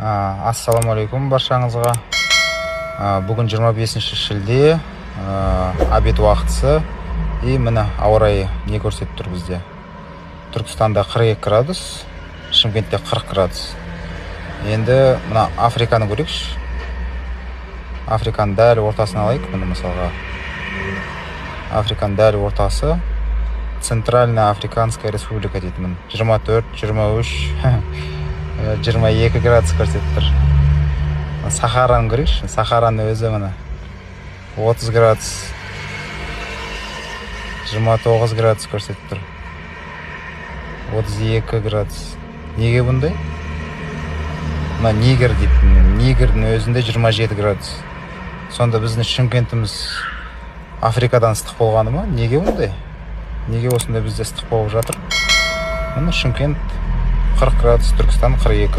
Ассалаумағалейкум баршаңызға. Бүгін 25 шілде, обед уақытысы. И міне, ауа райы не көрсетіп тұр бізде? Түркістанда 42 градус, Шымкентте 40 градус. Енді мына Африканы көрейікші. Африканың дәл ортасын алайық. Міне, мысалға, Африканың дәл ортасы, Центральная Африканская Республика дейді. Міне, 24, 23, 22 градус көрсетіп тұр. Сахараны көрейікші. Сахараның өзі, міне, 30 градус, 29 градус көрсетіп тұр, 32 градус. Неге бұндай? Мына Нигер дейді. Нигердің өзінде 27 градус. Сонда біздің Шымкентіміз Африкадан ыстық болғаны ма? Неге бұндай? Неге осындай бізде ыстық болып жатыр? Міне, Шымкент 40 градус, Түркістан 42.